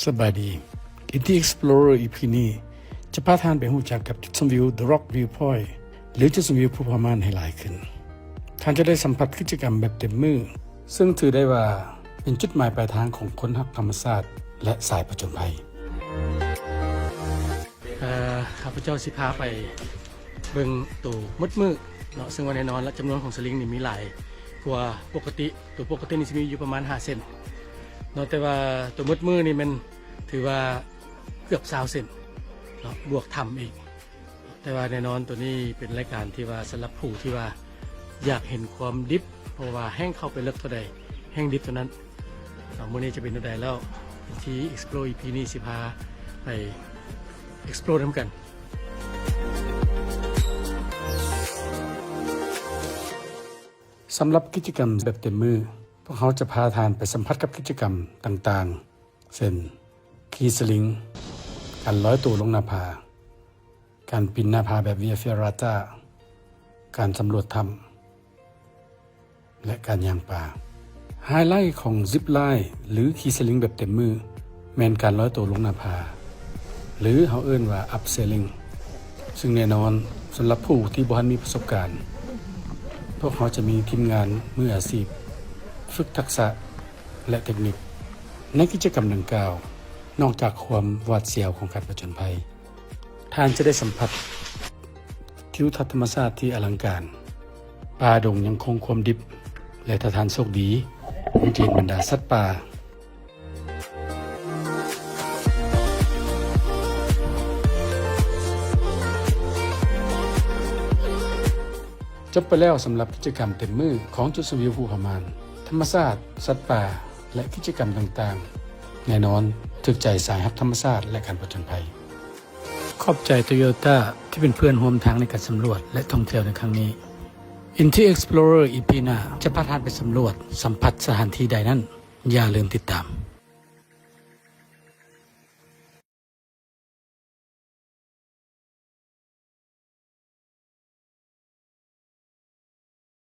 ສະບາຍດີ ອິນດີ Explorer ອີ ພີ ນີ້ຈະພາທ່ານໄປຮູ້ຈັກກັບຈຸດຊົມວິວ The Rock Viewpoint ຫຼື ຈຸດຊົມວິວພູຜາມ່ານໃຫ້ຫຼາຍຂຶ້ນ. ທ່ານຈະໄດ້ສຳຜັດກິດຈະກຳແບບເຕັມມື້ ເຊິ່ງຖືໄດ້ວ່າເປັນຈຸດໝາຍປາຍທາງຂອງຄົນຮັກທຳມະຊາດ ແລະ ສາຍຜະຈົນໄພ. ເອີ ຂ້າພະເຈົ້າຊິພາໄປເບິ່ງໂຕໝົດມື້ເນາະ, ເຊິ່ງວ່າແນ່ນອນລະ ຈຳນວນຂອງສະລິງນີ້ມີຫຼາຍກວ່າປົກກະຕິ. ໂຕປົກກະຕິນີ້ຊິມີຢູ່ປະມານຫ້າເສັ້ນເນາະ, ແຕ່ວ່າໂຕໝົດມື້ນີ້ແມ່ນຖືວ່າເກືອບຊາວເສັ້ນເນາະ ບວກຖ້ຳອີກ. ແຕ່ວ່າແນ່ນອນໂຕນີ້ເປັນລາຍການທີ່ວ່າສຳລັບຜູ້ທີ່ວ່າຢາກເຫັນຄວາມດິບ ເພາະວ່າແຮ່ງເຂົ້າໄປເລິກເທົ່າໃດ ແຮ່ງດິບເທົ່ານັ້ນ. ເອົາ ມື້ນີ້ຈະເປັນແນວໃດແລ້ວ ທີ່ Explore ອີ ພີ ນີ້ຊິພາໄປ Explore ນຳກັນ. ສຳລັບກິດຈະກຳແບບເຕັມມື້ ພວກເຮົາຈະພາທ່ານໄປສຳຜັດກັບກິດຈະກຳຕ່າງໆ ເຊັ່ນ ຂີ່ສະລິງ, ການລອຍໂຕລົງໜ້າຜາ, ການປີນໜ້າຜາແບບ Via Ferrata, ການສຳຫຼວດຖ້ຳ ແລະ ການຍ່າງປ່າ. ໄຮໄລຂອງ Zip Line ຫຼື ຂີ່ສະລິງແບບເຕັມມື້ ແມ່ນການລອຍໂຕລົງໜ້າຜາ ຫຼື ເຮົາເອີ້ນວ່າ Abseiling ເຊິ່ງແນ່ນອນສຳລັບຜູ້ທີ່ບໍ່ທັນມີປະສົບການ ພວກເຮົາຈະມີທີມງານມືອາຊີບຝຶກທັກສະ ແລະ ເຕັກນິກ. ໃນກິດຈະກຳດັ່ງກ່າວ ນອກຈາກຄວາມຫວາດສຽວຂອງການຜະຈົນໄພ, ທ່ານຈະໄດ້ສຳຜັດທິວທັດທຳມະຊາດທີ່ອະລັງການ, ປ່າດົງຍັງຄົງຄວາມດິບ ແລະ ຖ້າທ່ານໂຊກດີ ຍັງຈະເຫັນບັນດາສັດປ່າ. ຈົບໄປແລ້ວສຳລັບກິດຈະກຳເຕັມມື້ຂອງຈຸດຊົມວິວພູຜາມ່ານ, ທຳມະຊາດ, ສັດປ່າ ແລະ ກິດຈະກຳຕ່າງໆ ແນ່ນອນຖືກໃຈສາຍຮັກທຳມະຊາດ ແລະ ການຜະຈົນໄພ. ຂອບໃຈ Toyota ທີ່ເປັນເພື່ອນຮ່ວມທາງໃນການສຳຫຼວດ ແລະ ທ່ອງທ່ຽວໃນຄັ້ງນີ້. ອິນດີ Explorer ອີ ພີ ໜ້າຈະພາທ່ານໄປສຳຫຼວດ, ສຳຜັດສະຖານທີ່ໃດນັ້ນ, ຢ່າລືມຕິດຕາມ.